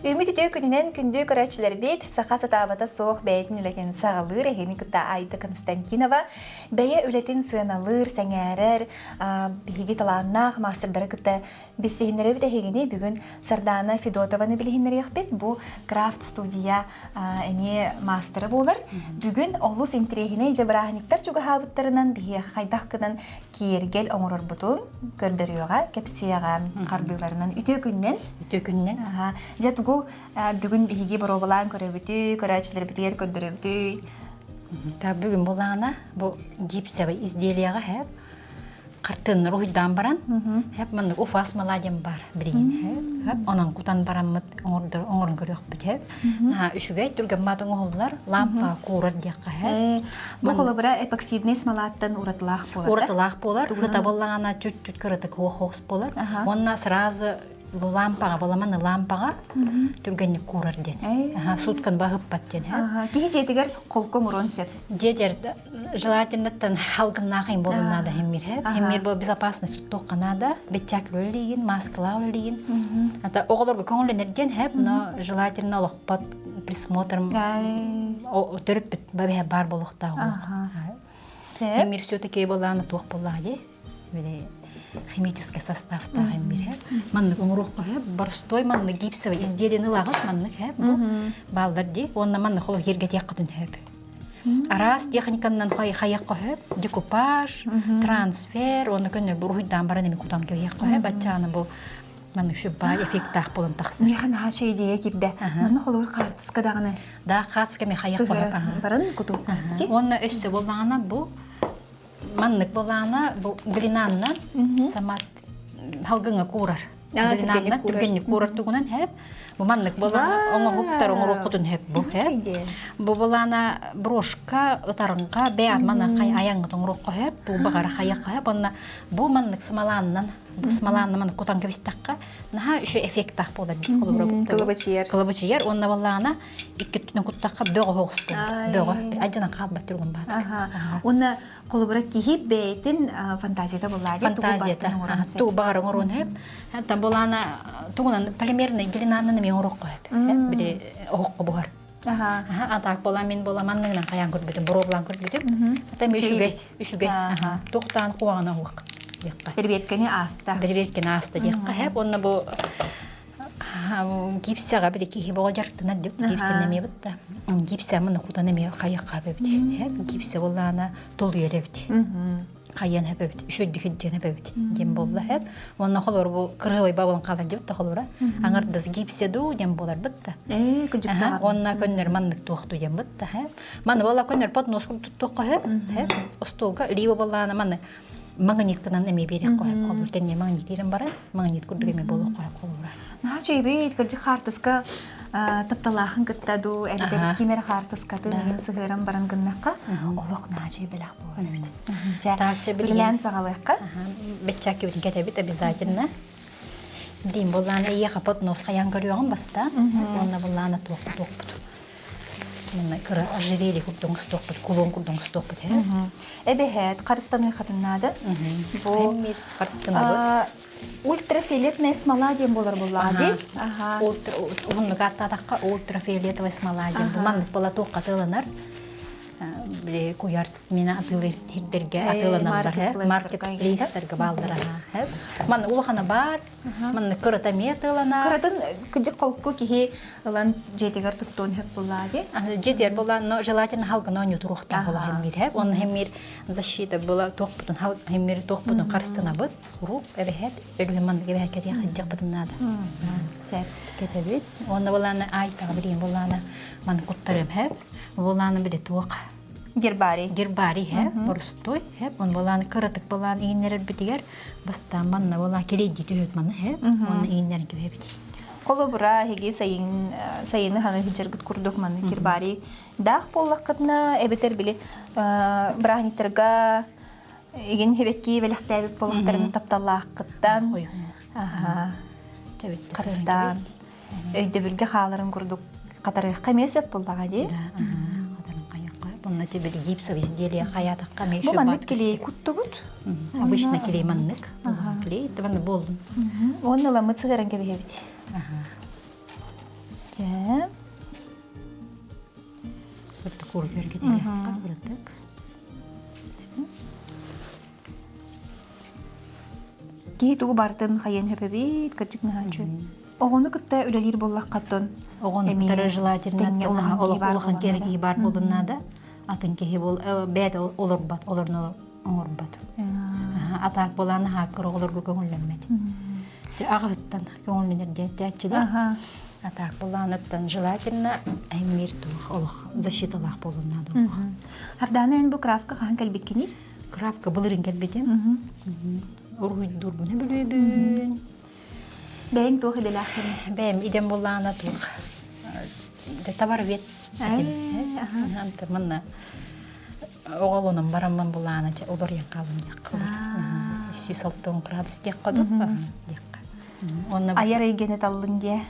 Үүммүт үтүө күнүнэн күндү көрөөччүлэрбит, саха сатаабата суох бэйэтин үлэтин саҕалыыр эһини кытта Айда Константинова бэйэ үлэтин сыаналыыр, сэҥээрэр, биһиги талааннаах маастардары кытта билсиһиннэрэбит эһигини бүгүн Сардаана Федотованы билиһиннэриэхпит. Бу крафт студия эмиэ маастара буолар. Бүгүн олус интэриэһинэй дьэ бырааһынньыктар чугаһаабыттарынан биһиэхэ хайдах гынан киэргэл оҥорорбутун көрдөрүөҕэ, кэпсиэҕэ хардыыларынан үтүө күннэн. Үтүө күннэн. Дьэ тугу бүгүн биһиги боруобалаан көрөбүтүй, көрөөччүлэрбитигэр көрдөрөбүтүй? Та бүгүн булаана бу гипсовый изделияҕа хэп хартыыннар уһуйдаан баран хэп маннык уфас маладем бар билигин хэп онон кутан бараммыт оҥордор оҥорон көрүөхпүт хэп наһаа үчүгэй түргэн маат оҥоһуллар лампа куурар диэххэ хэп Бу холобура эпоксидный смолаттан уратылаах буолар. Уратылаах буолар. Хытабыллаҕына чуть-чуть кыратык хуох буолар. Уонна сразу бу лампаҕа, баламаны лампаҕа түргэнник куурар диэн. Суткан баһыппат диэн. Киһи дьиэтигэр холку оҥоруон сөп. Дьиэтигэр желательно халгыннаах им буолун надо химмир. Химмир бу безопасность туохха надо. Беччак үлэлиигин, маскалаа үлэлиигин. Ата оҕолорго көҥүллэнэр диэн хэп, но желательно олохпот присмотром төрөппүт бабиһа баар буолуохтаах олох. Эмир все-таки буолаана туох буоллаҕа дии. Били химический составтаах эмир һэ. Маннык оҥоруохха һэ боростой маннык гипсовый изделиени ылаҕыт маннык һэ бу бааллар дии. Уонна маннык холох ергэтиэххитин сөп. Араас техниканнан хайахха сөп. Декупаж, трансфер, уонна көннөр буруһуйдаан баран эми кутан кэбиһиэххэ сөп. Баччааны бу Маннык шуббаай эффектаах буолан тахсар. Миэхэ наһаа үчүгэй идея киирдэ. Манна холобур хаартыска даҕаны. Да, хаартыска ми хайах баран кутуохха. Уонна өссө буоллаҕына бу маннык буоллаҕына бу глинанна сама халгыҥа куурар. Глинанна түргэнник куурар тугунан хэп. Бу маннык буоллаҕына оҥоһуктар оҥоруоххутун хэп бу хэп. Бу буоллаҕына брошка ытарыҥха бэйэҕит маны хай аяҥҥыт оҥоруохха хэп. Бу баҕара хайахха хэп. Онно бу маннык смоланнан бу смолаанна маны кутан кэбистэххэ наһаа үчүгэй эффектаах буолар дии холобура кылабачыйар кылабачыйар уонна баллаана икки өттүнэн куттахха бөҕө оҕус буолар бөҕө адьанан хаалбат түргэн баатык уонна холобура киһи бэйэтин фантазията буоллаа дии фантазията тугу баҕар оҥоруон сөп там булаана тугунан полимерный глинанан эмиэ оҥоруохха сөп били оһоххо буһар А так буола мин буола манныгынан хайаан көрбүтүм, боруобалаан көрбүтүм. Ата эми үчүгэй, үчүгэй. Туохтаан куһаҕана уох диэххэ. Бэрибиэркэни ааста. Бэрибиэркэни ааста диэххэ. Хэп уонна бу гипсэҕэ били киһи боҕо дьарыктанар дип гипсэнэ эмиэ бытта. Гипсэ маны кутан эмиэ хайыахха эбит. Гипсэ буоллаана тулуйар эбит. Хайыан эбит, үчүгэй диэн эбит диэн буолла хэп. Уонна холор бу кырыабай бабылын хаалар диэбит да холоро. Аңардас гипсе дуу диэн буолар бытта. Ээ, кыдьыктаҕар. Уонна көннөр маннык туохту диэн бытта хэ. Маны буола көннөр поднос туттуохха хөп. Остуолга либо буоллаана маны магнитканан эмиэ биэриэх хоһоп холур тэнне магнитирен баран магнит курдук эмиэ буолуох хоһоп холура. Наһаа үчүгэйбит, кырдьык хаартыска тапталаахын кытта дуу, эбэтэр ким эрэ хаартыскатын иһин сыһыаран баран гыннахха, олох наһаа үчүгэй бэлэх буолар эбит. Чэ, билэн саҕалыахха. Бэччээккибитин кэтэбит обязательно. Дим буллаана ийэхэ поднос хайаан көрүөҕүм бастаан. Уонна буллаана туохпут. Манна кыра ожерелье курдук оҥостуохпут, кулон курдук оҥостуохпут һэ. Эбэһээт харыстаныаххытын наада. Бу харыстанабыт. Ультрафиолетная смола диэн буолар буоллаҕа дии. Ультра уһуннук ааттаатахха ультрафиолетовая смола диэн. Бу маннык буола туохха тыланар. Били куйаар мина атыылыыр сирдэргэ атыыланаллар маркетплейстерга бааллар Манна улахана баар, манна кырата эмиэ атыыланар. Кыратын кыдьык холку киһи ылан дьиэтигэр туттуон сөп буоллаа дии. Дьиэтигэр буолла, но желательно халгына оонньуу туруохтаах буолла хэммир хэп. Онно хэммир защита була туохпутун хэммир туохпутун харыстынабыт. Куруук эбэһэт өлүһүн маннык эбэһэт кэтиэх сылдьахпытын наада. Сеп. Кэтэбит. Уонна буолаана айтаҕа билигин буолаана маны куттарым хэп. Буолаана били туох Гербарий. Гербарий хэп, борустой хэп. Он буолаана кыратык буолаан ииннэрэрбитигэр бастаан манна буолаа килийди түһүт маны хэп. Уонна ииннэрин түһэбит. Холобура, эһиги сайын сайыны ханы хыдьаргыт курдук маны гербарий даах буоллаххытына эбэтэр били бырааһынньыктарга Игин хибекки бэлэхтээбит буолуохтарын тапталлааххыттан харыстаан өйдөбүлгэ хааларын курдук хатарыахха эмиэ сөп буоллаҕа дии. Онно тебе гипсовый изделие хаятахха эмиэ Бу маннык клей куттубут. Обычно клей маннык. Клей это маннык болдун. Уонна ламмыт сыһаран кэбиһэбит. Чэ. Кырдык урут кырдык. Киһи тугу барытын хайыан хөпөбит, кырдьык наһааччы. Оҕону кытта үлэлиир буоллаххаттан Оҕону кытары желательно улахан киһи баар буолун наада. Атын киһи бол бэйэтэ олорбот, олорно оҥорбот. Атаак буолан хааккыр оҕолорго көҥүллэммэт. Дьэ аҕаһыттан көҥүллэнэр диэн этээччилэр. Атаак буолааныттан желательно эмиир туох олох защиталаах буолун наада олох. Ардаана эн бу крафка хаһан кэлбиккиний? Крафка былырын кэлбитим. Уруһуйдуурбун бүлүүбүн. Бэйэҥ туох идэлээххиний? Бэйэм идэм буллаана туох товаровед этим. Манна оҕолонон бараммын булаана чэ олоруйан хаалым диэххэ 160 градус диэххэ ду диэххэ. Онно айар эйгэни таллыҥ диэ.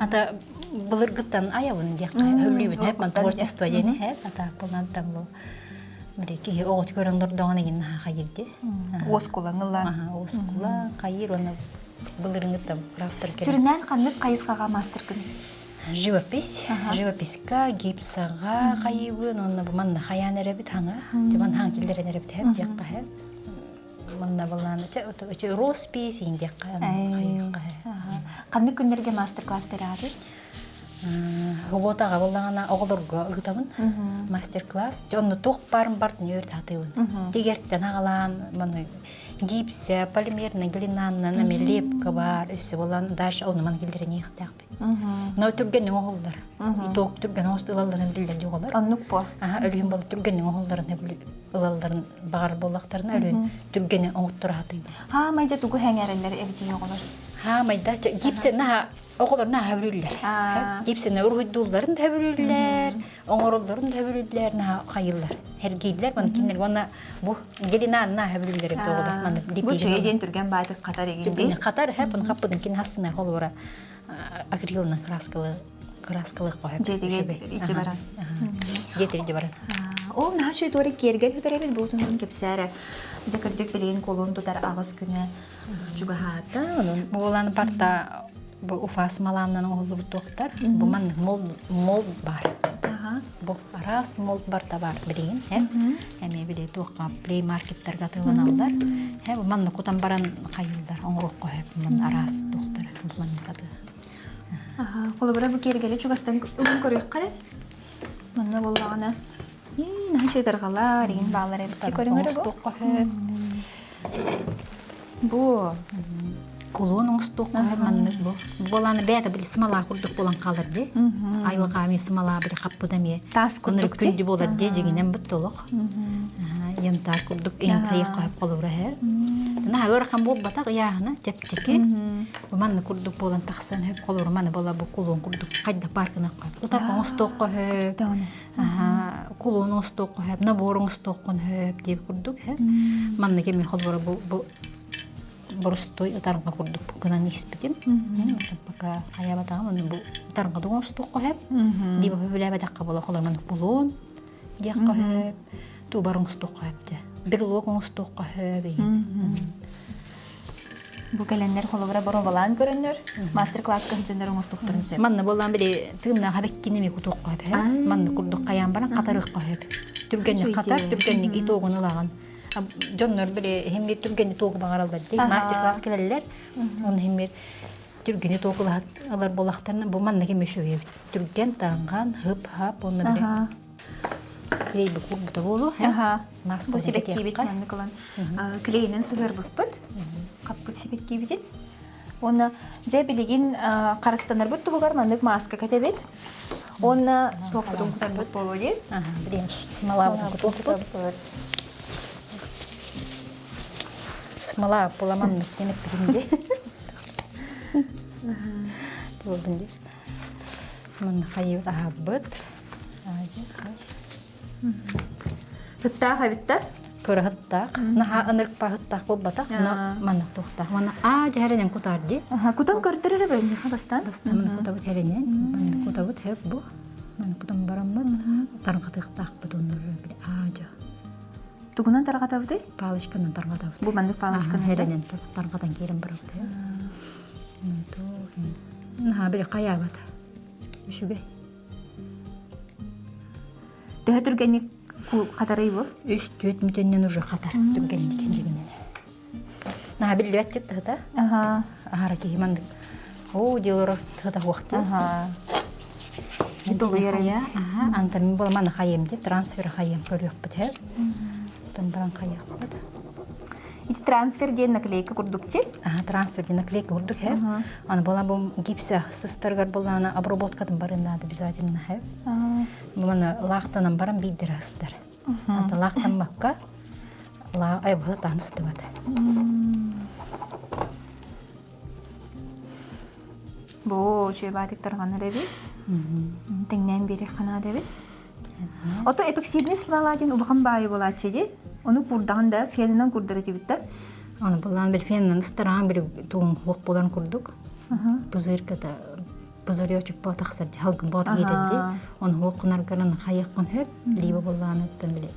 Ата былыргыттан айабын диэххэ хөблүүбүн хэп ман творчество диэни хэп ата булан там бу били киһи оҕот көрөн олордоҕуна игин наһаа хайыр ди. Уоскулаҥ ыллаан. Уоскулаҥ хайыр уонна былырыҥҥыттан крафтар керек. Сүрүннээн ханнык хайысхаҕа маастаргын? Живопись. Живописька, гипсаҕа хайыыбын уонна бу манна хайаан эрэбит хаҥа. Тиман хаҥ киллэрэн эрэбит хэп диэххэ хэп. Манна балаан роспись диэххэ Ханнык күннэргэ мастер-класс бераҕытый? Субуотаҕа буоллаҕына оҕолорго ыытабын мастер-класс. Дьэ онно туох баарын бартын үөрэтэ сатыыбын. Тигэртэн аҕалаан маны гипсэ, полимерный глинаннан эми лепка баар, өссө буолан даже ону маны киллэрэн иэхтээхпин. Но түргэнник оһоллор. Итог түргэн оҥост ылалларын биллэр дьоҕолор. Оннук по. Аха өлүһүн бол түргэнник оһоллорун ылалларын баҕар буоллахтарына өлүн түргэни оҥоттор сатыыбын. Хаамай дьэ тугу хэҥэрэллэр эбитий оҕолор? Хаамайда гипсэ наһаа оҕолор наһаа сөбүлүүллэр. Гипсэни уруһуйдуулларын да сөбүлүүллэр, оҥороллорун да сөбүлүүллэр, наһаа хайыыллар. Эргииллэр, маны кинилэр уонна бу гелинаан наһаа сөбүлүүллэр эбит оҕолор. Маны Бу чэй диэн түргэн баайтык хатар игин дии. Хатар, хэп, он хаппытын кин хассына холура акрилынан краскалы краскалы қоһып. Дьиэтигэр ичи баран. Дьиэтигэр ичи баран. Ол наһаа үчүгэй туора киэргэл хүтэрэбит буутунун кэпсээрэ. Дьэ кырдьык билигин кулун тутар аҕыс күнэ чугаһаата. Онон Буолан барта бу Уфа смалааннан оҥоһуллубут туохтар. Бу маннык мол мол бар. Бу араас мол барта бар билигин. Эмиэ били туохха плей маркеттарга атыыланаллар. Хэ бу маннык кутан баран хайыыллар оҥоруохха сөп ман араас туохтар бу маннык аты. Холобура бу киэргэли чугастан ылан көрүөххэ эрэ. Манна буоллаҕына наһаа чыытырҕалар, иин бааллар эбит. Көрүҥ бу. Бу кулун оҥостуохха маннык бу. Буолааны бэйэтэ били сымалаа курдук буолан хаалар дии. Айылҕа эмиэ сымалаа били хаппыта эмиэ. Таас курдук дии. Күндү буолар дии дьиҥинэн бут толох. Янтарь курдук иҥ хайыахха холура һэ. Наһаа ыарахан буолбатах ыйааһына чэпчэки. Бу маннык курдук буолан тахсан хөп холура маны буола бу кулун курдук хайда паркына Ытар оҥостуохха хөп. Кулун оҥостуохха хөп, набор оҥостуоххун хөп диэбит курдук һэ. Маннык эми холборо бу бу боростуой ытарҕа курдук гынан испитим. Пока хайаабатаҕым ону бу ытарҕа да оҥостуохха сөп. Либо сөбүлээбэтэххэ буола холор маннык булуон диэххэ сөп. Туубар оҥостуохха сөп дьэ. Берлог оҥостуохха сөп Бу кэлэннэр холобура боруобалаан көрөннөр, мастер-класска сылдьаннар оҥостуохтарын сөп. Манна буоллаан били тыыннаах эбэккин эмиэ кутуохха сөп. Манна курдук хайаан баран хатарыахха сөп. Түргэнник хатар, түргэнник итогун ылаҕын. Дьоннор били иһиммир түргэнник туоҕу баҕараллар дии. Мастер-класс кэлэллэр. Оны иһиммир түргэни туох ылар буоллахтарына бу манна ким үчүгэй түргэн тараҥхан хып-хап онно били клей курбута буолуо Бу сибэккиибит маннык ылан клейинэн сыһыарбыппыт хаппыт сибэккиибитин уонна дьэ билигин харыстанарбыт туһугар маннык мааска кэтэбит уонна туохпутун кутарбыт буолуо дии билигин смолабытын кутуохпут смола була маннык диэн эппитим дии туолдун дии манна хайыы аһаабыт Ыттаах эбиттэр. Кыраһыттаах. Наһаа ынырыкпа ыттаах буолбатах. Но маннык туохтаах. Манна аа дьэһэринэн кутаар дии. Кутан көрдөр эрэ бэнниха бастаан. Бастаан маннык кутабыт хэринэн. Маннык кутабыт хэп бу. Маннык кутан бараммыт. Тарҕатыахтаахпыт оннор били аа дьа. Тугунан тарҕатабытый? Палочканан тарҕатабыт. Бу маннык палочканан. Хэринэн тарҕатан киирэн барабыт. Наһаа били хайаабат. Үчүгэй. Төһө түргэнник хатарый бу? Үс түөрт мүтөннөн уже хатар түргэнник дьигинэн. Наһаа биллибэт тыһыта. Аха. Аһара киһи маннык. Оо диэлоро тыһыта хуохти. Аха. Тулуйар эбит. Аха, антан мин буола маны хайыам ди трансфер хайыам көрүөхпүт һэ. Оттон баран хайыахпыт. Ити трансфер диэн наклейка курдук чи? Аха, трансфер диэн наклейка курдук һэ. Аны буола бу гипсэ сыстарыгар буоллаана обработкатын барын надо обязательно һэ. Бу маны лаахтанан баран биирдэр астар. Anta лаахтаммакка лаа айбыһы таһын сыстыбат. Бу үчүгэй баатык тарҕанар эбит. Тэҥнээн биэриэх ханаада эбит. Ото эпоксидный смола диэн улахан баайы буолааччы дии. Ону куурдаҕын да фенынан курдар этибит да. Аны былаан бил фенынан ыстараан били туун хуох буолан курдук. Пузырьката пузырёчек боо тахсар ди халгын боо киирэр ди. Оны хуоххунаргарын хайыаххын хөп либо буллааныттан били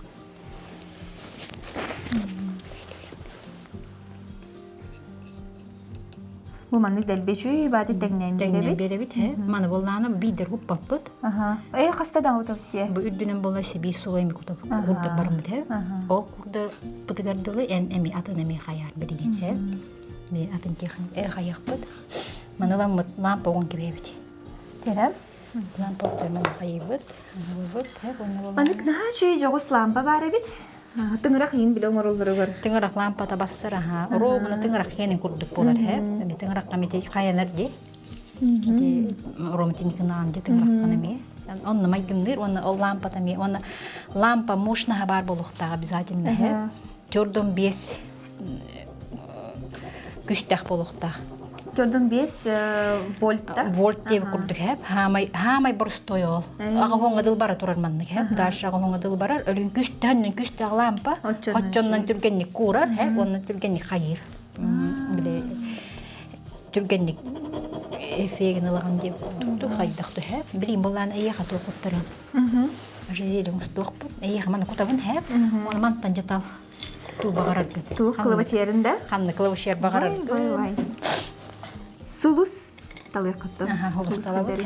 Бу маннык дэлби үчүгэй бааты тэҥнээн Тэҥнээн биэрэбит һэ. Маны буоллаана биирдэр уппаппыт. Аха. Э хаста да утап дии. Бу үрдүнэн буолла өссө биир сулай эми кутап курдар барыммыт һэ. Ол курдар бытыгар дылы эн эми атын эми хайаар билигин һэ. Би атын техник э хайахпыт. Маны ламмыт лампа оҕон кэбиэбит. Терем. Лампа оттон хайыбыт. Ылыбыт һэ уонна буолла. Маннык наһаа үчүгэй дьоҕус лампа баар эбит. Тыҥырах иин билэ оҥороллоругар. Тыҥырах лампата бассар аха. Оруобуна тыҥырах хиэнин курдук буолар һэ. Эми тыҥырахха мити хайанар ди. Ити ромтиникынаан ди тыҥыраххан эмиэ. Онно майгынныыр уонна ол лампата эмиэ уонна лампа мощнаһа баар буолуохтаах обязательно һэ. Төрдөн биэс күстээх буолуохтаах. Төрдүн 5 вольт да? Вольт диэби курдук хэп. Хаамай хаамай боростой ол. Аҕа дыл бара турар маннык хэп. Дальше аҕа дыл барар. Өлүн күстәһүннэн күстээх лампа. Оччоннон түргэнник куурар хэп. Онно түргэнник хайыр. Били түргэнник эфегин ылаҕын диэбит курдук хайдах төһө. Билим булаан эйиэхэ туохуттарын. Ажереле устуохпут. Эйиэхэ маны кутабын хэп. Оны мантан жатал. Туу баҕараргын. Туу кылабачыйарын да? Ханна кылабачыйар баҕараргын. Сулус талыаххыттан. Сулус талабыт,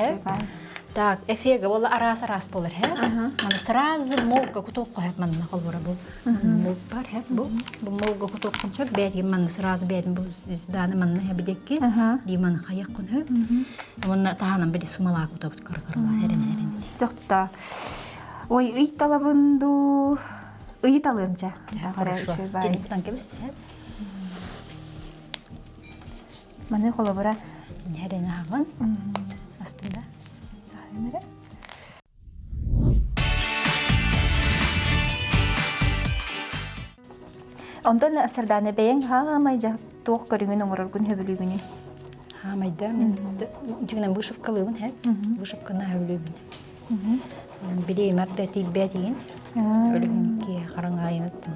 Так, эфега буола араас-араас буолар, хэ? Маны сразу молга кутуохха хөп манна холбура бу. Мол бар, хэ, бу. Бу молга кутуоххун сөп, бээтин манна сразу бээтин бу звезданы манна хэ бидекки. Ди манна хайаххын хөп. Уонна таһанан били сумалаа кутабыт кыра-кырала эрин-эрин. Сөхтө. Ой, ый талабын дуу. Ыйы талыам чэ. Хорошо. Кутан кэбис. Маны холобура Нэрин аҕын. Астында. Онтон Сардаана бэйэҥ хаамай туох көрүҥүн оҥороргун сөбүлүүгүнүй? Хаамайда мин дьиҥинэн вышивкалыыбын һэ. Вышивканы сөбүлүүбүн. Билиим арда тиийбэт иин. Өлүһүн киһи хараҥаайыныттан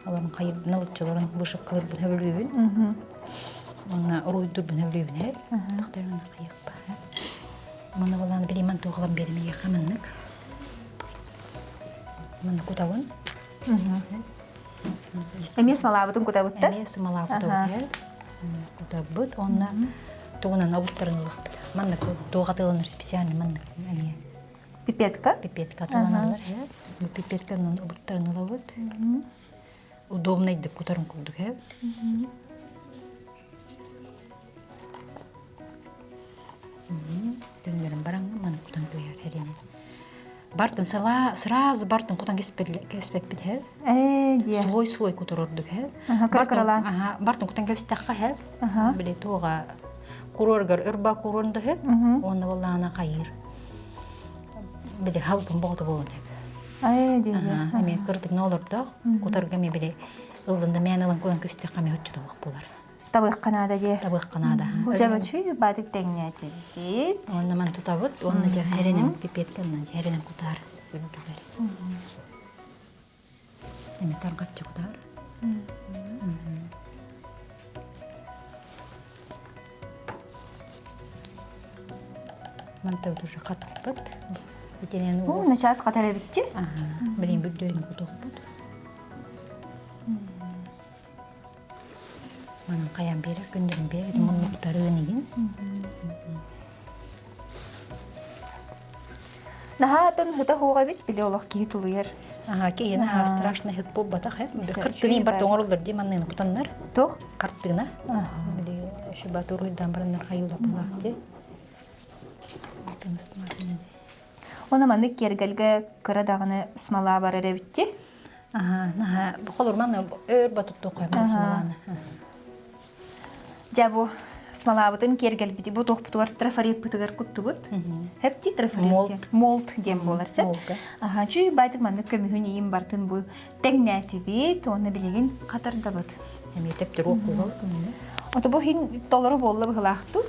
олорун хайырбын ылыччыларын вышивкалырбын сөбүлүүбүн. Уонна уруйдурбун сөбүлүүбүн һэ. Тохторун хайыахпа. Маны булаан билииман туохалан биэримийэхэ маннык. Манна кутабын. Эмиэ смалаабытын кутабыт да? Эмиэ смалаабытын кутабыт. Уонна тугунан обуттарын ылыахпыт. Маннык туох атыыланар специально маннык эмиэ. Пипетка? Пипетка атыыланаллар. Бу пипетканан обуттарын ылабыт. Удобнайдык кутарын курдук ээ. Төннөрөн бараҥҥын маны кутан кыйар эринин. Бартын сала сразу бартын кутан кэспэппит һэ. Ээ диэ. Слой слой кутар ордук һэ. Кыркыралаан. Аха, бартын кутан кэбистэххэ һэ. Били туоға куроргар өрба курорун да һэ. Уонна боллаана хайыр. Били халкын боҕото буолун һэ. Ээ диэ. Эми кырдыгна олордох кутарга ми били ыллында мээн ылан кулан кэбистэххэ ми хоччутабах буолар. Табыахха наада дии. Табыахха наада. Худьабачый баатык тэҥнээчибит. Уонна ман тутабыт, уонна дьэ хэрэнэн пипетканан хэрэнэн кутаар үрдүгэр. Эми таргаччы кутаар. Мантабыт уже хатпыт. Итинэн Уу, начаас хатар эбитчи. Билин бүрдүөрүн кутуохпут. Манан хайаан биэрэр, күндэрин биэрэр, муннуктарын игин. Наһаа атын ыта суох эбит, били олох киһи тулуйар. Аха, киһи наһаа страшно ыт буолбатах э. Хартыына бар оҥороллор дии манныгын кутаннар. Туох? Хартыына. Били шуба туруйдан бараннар хайыылар булаах дии. Оны маннык киэргэлгэ кыра даҕаны смола барар эбитти. Аха, наһаа холурман өр батуттук қойман смоланы. Дьэ бу смолабытын киэргэлбити бу туохпутугар трафареппытыгар куттубут. Хепти трафарет. Молт диэн буолар сеп. Аха, чүй байтык маннык көмүһүн иим бартын бу тэҥнээтибит, уонна билигин хатардабыт. Эмиэ төптөр уоккуга Ото бу хин толору буолла быһылаахту.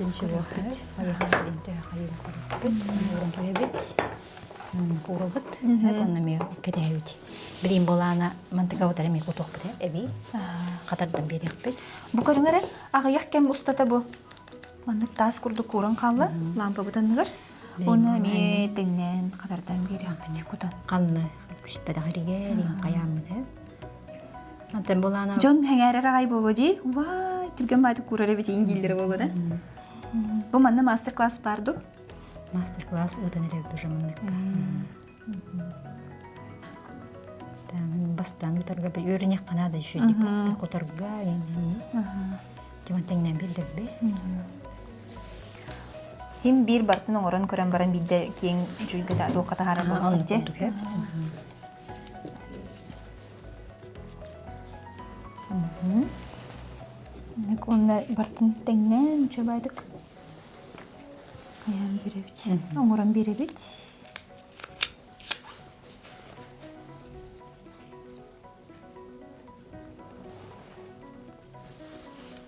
Куурабыт, онно эмиэ кэтэһэбит. Билим буолаана мантыкабыт эмиэ кутуохпут эби хатардан биэриэхпит. Бу көрүҥ эрэ аҕыйах кэм устата бу маннык таас курдук кууран хаалла лампабыт анныгар. Уонна эмиэ тэҥнээн хатардан биэриэхпит кутан. Ханна түспэтэх эригэр хайааммыт э. Антен буолаана Дьон хэҥээрэр аҕай буолуо дии. Уай, түргэн баайдык куурар эбит дииллэрэ буолуо да. Бу манна мастер-класс баар дуу? Мастер-класс ыытан эрэбит уже маннык. Бастаан ыытарга үөрэниэххэ наада еще кутарга тэҥнээн биэрдэрби. Хим биир бартын оҥорон көрөн баран биирдэ киэҥ дьүлгэ туохха таһаарар буолуохха дии. Уонна бартын тэҥнээн үчүгэйдик хайаан биэрэбит. Оҥорон биэрэбит.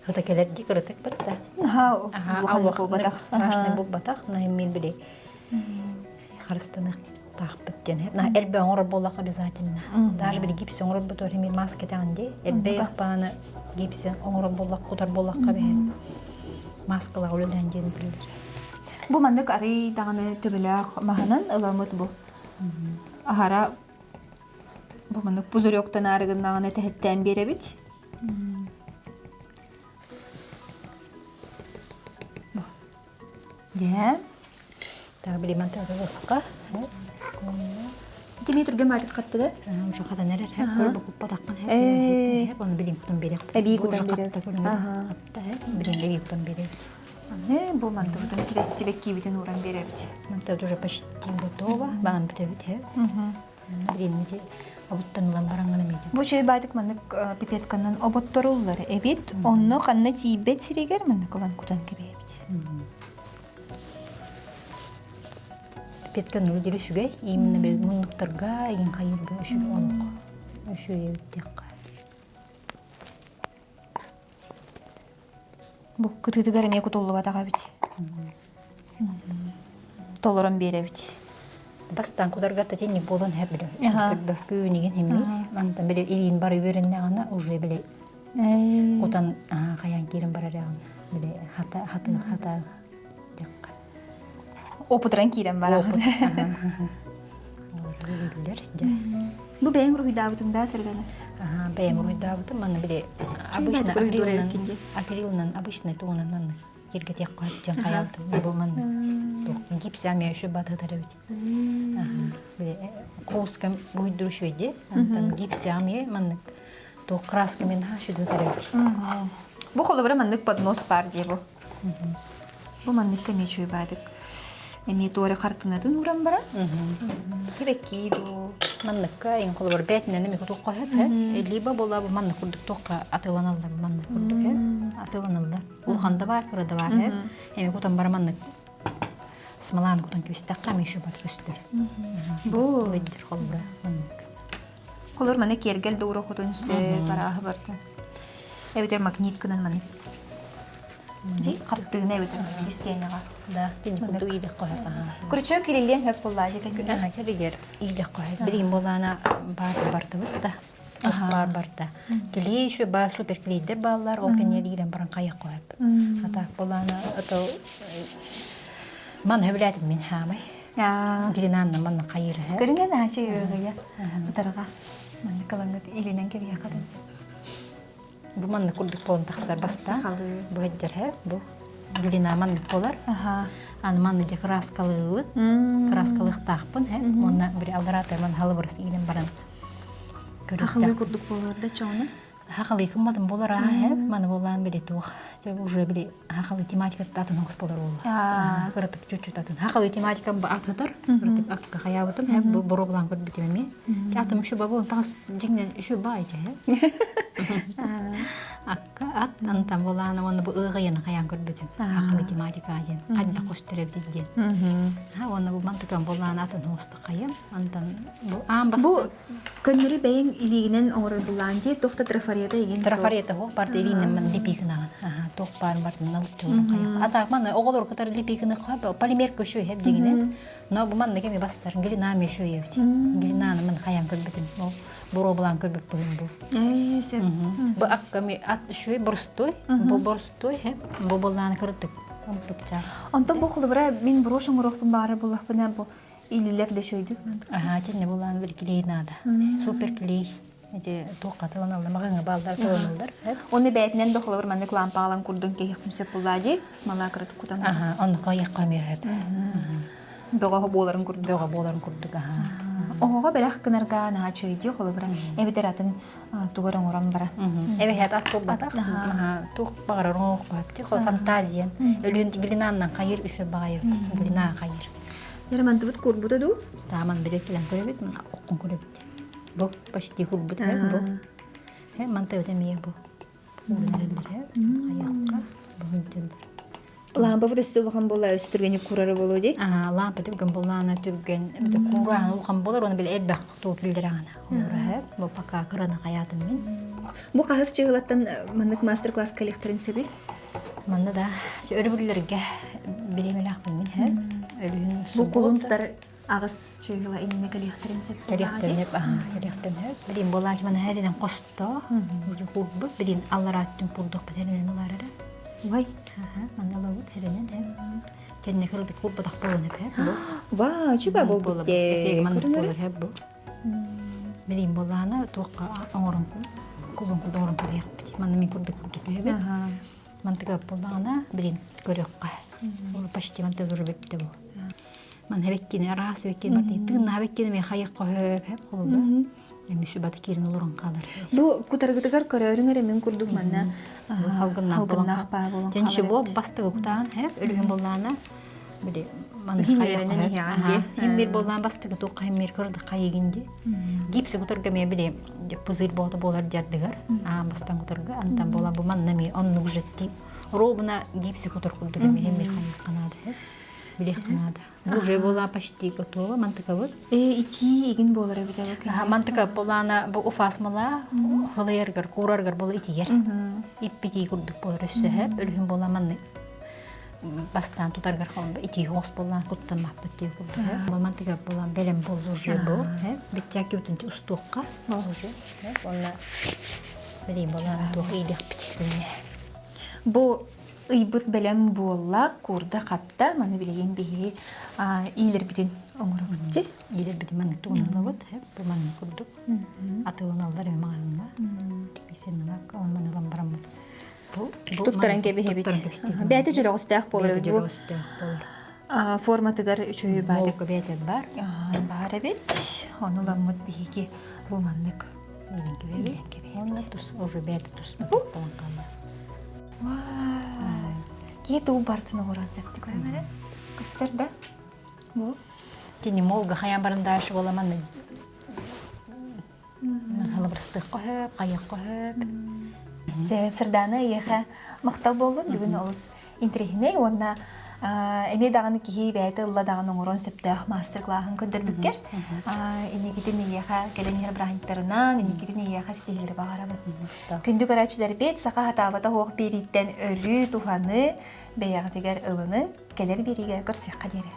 Хата кэлэрдии кыратык батта. Аха, улахан буолбатах. Страшный буолбатах, но мен били харыстаных таахпыт диэн. На элбэ оҥорор буоллах обязательно. Даже били гипс оҥорор бутуор хими маска кэтэҕин дии. Элбэ бааны гипс оҥорор буоллах, кутар буоллахха бэһэн маскалаах үлэлээн диэн биллэр. Бу маннык арый даҕаны төбөлөөх маһынан ыламмыт бу. Аһара бу маннык пузыректан арыгыннаҕына тэһиттээн биэрэбит. Дьэ. Так, били мантыгылыкка. Итини түргэн баатык хатты да? Уже хатан эрэр. Көр букуппатахпын. Э, оны билин кутан берек. Эбии кутан берек. Билин эбии кутан берек. Аны бу мантыбытын сибэккиибитин ууран биэрэбит. Мантыбыт уже почти готово. Банан бүтөбүт. Бу чэй баатык маннык пипетканан оботторуллар эбит. Онно ханна тиийбэт сиригэр маннык ылан кутан кэбиһэбит. Пипетка нүлдүрү үчүгэй. Именно муннуктарга, игин хайырга үчүгэй олох. Үчүгэй эбит диэххэ. Бу кытыытыгар эмиэ кутуллубатах эбит. Толорон биэрэбит. Бастаан кударга татинник буолан һэ биле. Көрбөккү нигин химмир. Антан биле илиин бары үөрэннэҕинэ уже биле кутан хайаан киирэн барар биле хата хаты хата дьакка. Опутран киирэн бараҕын. Бу бэйэҥ уруһуйдаабытыҥ да сырдана? Бэйэм уруһуйдаабытым манна били обычно акрилынан акрилынан обычный тугунан манна киргэтиэх дьон хайаабытым бу манна гипс ами еще бататар эбит били куускам уруһуйдуур үчүгэй антан гипс ами маннык туох краскамен хаашыдытар эбит Бу холобура маннык поднос баар дии бу. Бу манныкка эмиэ үчүгэй баадык. Эмиэ туора хартыынатын ууран баран. Кибэккии дуу. Манныкка ин холобур бээтинэн эми кутуохха сөп э. Либо була бу маннык курдук туохха атыыланаллар маннык курдук э. Атыыланаллар. Улахан да баар, кыра да баар э. Эми кутан бара маннык смолан кутан кэбистэххэ эми еще бат көстөр. Бу Выйдер холобура маннык. Холор маны киэргэл да уура хотун сөп арааһы барда. Эбэтэр магнит гынан маны. Ди хартыына эбэтэр истиэнэҕэ. Да, тини курдук иилэх хоһо. Крючок кириллиэн хөп буллаа дии Аха, кэригэр иилэх хоһо. Билигин буолаана баар бардыбыт да. Баар барда. Клей еще ба супер клейдер бааллар, ол кэннэ диирэн баран хайах хоһо. Атаак буолаана ото ман хөбүлээтим мин хаамай. Дилинанна манна хайыыр Көрүҥэ наачы ыгыйа. Утарга маннык кылаҥҥыт илинэн кэбиһиэххэ дэнсэ. Бу манна курдук буолан тахсар баста. Бу хэддэр бу длина маннык буолар. Аны манна дьэ кырааскалыыбыт. Кырааскалыахтаахпын һэ. Уонна били аллараатайман халыбырыс иилэн баран Ахылыы курдук буолар да чоҕуна? Хахалыы кымматын болар аа һэ. Маны боллаан били туох. Дьэ уже били хахалыы тематиката атын оҕус болар буолла. Кыратык чуть-чуть атын. Хахалыы тематика атытар. Кыратык акка хаябытым һэ. Бу боруобалаан көрбүтүм эмиэ. Атым үшү бабы таҕас дьиҥнэн үшү баай дьэ. Акка ат антан болаана уонна бу ыаҕайаны хайаан көрбүтүм. Хахалыы тематика диэн. Хадда көстөрөбүт диэн. Ха уонна бу мантыкан болаана атын хоста хайам. Антан бу аан бас Бу көннөрү бэйэҥ илиигинэн оҥорор булаан дии туох да трафарета игин Трафарета хоох барда илиинэн ман липикынаҕын. Аха туох баар бардын налыччылын хайах. Атаак манна оҕолор кытары липикыны хап полимер көшө хеп дьиҥинэн. Но бу манна кеми бассар глина мешө ебит. Глинаны ман хаян көрбүтүм. Ол боруобалаан көрбүппүн бу. Ээ сөп. Бу акками ат шөй борстой, бу борстой хеп бу боллааны кырдык. Ампыкча. Онтон бу холобура мин брош оҥоруохпун баҕарар буоллахпына бу илилэр да шөйдүк. Аха, тинне булаан бир клей надо. Супер клей. Эти туохха тыланаллар, маҕаҥа бааллар тыланаллар. Оны бээтинэн да холобур маннык лампаалан курдун киһихпин сөп буллаа дии, смола кырытык кутан. Аха, оннук айахха мүөһөп. Бөҕө буоларын курдук. Бөҕө буоларын курдук, аха. Оҕоҕо бэлэх гынарга наһаа чөйдүү холобура эбэтэр атын тугар оҥорон бара. Эбэһээт ат буолбатах. Туох баҕарар оҥоһуохха фантазиян. Өлүөн глинаннан хайыр үчү баҕайыбыт. Глина хайыр. Ярамантыбыт курбута дуу? Тааман биле килэн көрөбүт, оккун көрөбүт. Бу почти курбут бу. Манта өтө эмиэ бу. Уурунарыллар хайакка бу Лампа бу өссө улахан буолла өссө түргэнник курары буолуо дии. Аа, лампа түргэн буоллаана түргэн бите кураан улахан болар оны бile элбэх туу киллераана. Олора бу пока кыраны хаятым мин. Бу хаһыс чыгылаттан маннык мастер-класс кэлиэхтэрин сөбүй? Манна да өрөбүллэргэ бириэмэлээхпин мин һэ. Өлүһүн Бу кулунтар аҕыс чыгыла иннинэ кэлиэхтэрин сөп. Кэлиэхтэрин сөп, кэлиэхтэрин сөп. Билин буолаачы мана хэринэн хосто, уже курбут, билин алларааттын курдук хэринэн ылар эрэ. Ой. Манна ылабыт хэринэн Кэннэ кырдык курбатах буолан эпэ. Вау, чуба болбут де. Маннык болар бу. Билин буолаана туохха оҥорон кулун курдук оҥорон кэбиһиэхпит. Манна мин курдук курдук түһэбит. Мантыга буоллаҕына билин көрүөххэ. Почти манта уже бүттэ бу. Ман хэбэккини араас хэбэккини барты тыынна хэбэккини мен хайах хоһөп хэп холобура. Эми сүбата киирин олорон хаалар. Бу кутаргытыгар көрөөрүҥ эрэ мин курдук манна халгыннаах баа болон Тен бу бастыгы кутаан хэп өлүһүн боллаана били ман Хин үөрэнэн иһэҕин дии. Химмир боллаан бастыгы туохха химмир кырдык хайыгин ди. Гипси кутарга ме били пузырь боото болар дьардыгар аан бастан кутарга антан болан бу манна ми оннук жетти ровно гипси кутар курдук эми химмир хайык хэп билиэх наада. Уже была почти готова мантыкабыт. Э, итии игин буолар эбит Мантыка булаана бу уфасмала хылыйаргар, куураргар була итигер. Иппитии курдук буолар өссөһө, өлүһүн буола манны бастаан тутаргар холбо итии хоос буоллаан куттаммаппыт дии курдук. Мантыка булан бэлэм буолла уже бу. Биччаки утунчу устуохха уже. Онна билим болаан туох иилэхпит динне. Бу ыйбыт бэлэм буолла, куурда хатта, маны билигин биһи иилэрбитин оҥоробут дии. Иилэрбитин маннык тугуналабыт, бу маннык курдук. Атыыланаллар эми маҕаһыыҥҥа. Исеннак оннан ылан бараммыт. Туттаран кэбиһэбит. Бэйэтэ дьөлөҕөстөөх буолар эбит. Бу форматыгар үчүгэй баар. Бэйэтэ бар. Баар эбит. Ону ыламмыт биһиги бу маннык иилэн кэбиһэбит. Онно тус уже бэйэтэ туспа болон хаалла. Киһи туу бартын оҥорон сөптү көрөҥөрө. Көстөр да? Бу. Тини молга хайан баран дальше бола манны. Халабырстык хөп, кайык хөп. Сөп, Сырдаана эйиэхэ махтал буоллун. Бүгүн олус интэриэһинэй уонна эмиэ даҕаны киһи бэйэтэ ылла даҕаны оҥоруон сөптөөх маастар-кылааһын көрдөрбүккэр инникитин эйиэхэ кэлэн иһэр бырааһынньыктарынан инникитин эйиэхэ ситиһиилэри баҕарабын. Күндү көрөөччүлэрбит, саха хатаабата суох биэрииттэн өрүү туһаны бэйэҕитигэр ылыныҥ, кэлэр биэриигэ көрсүөххэ диэри.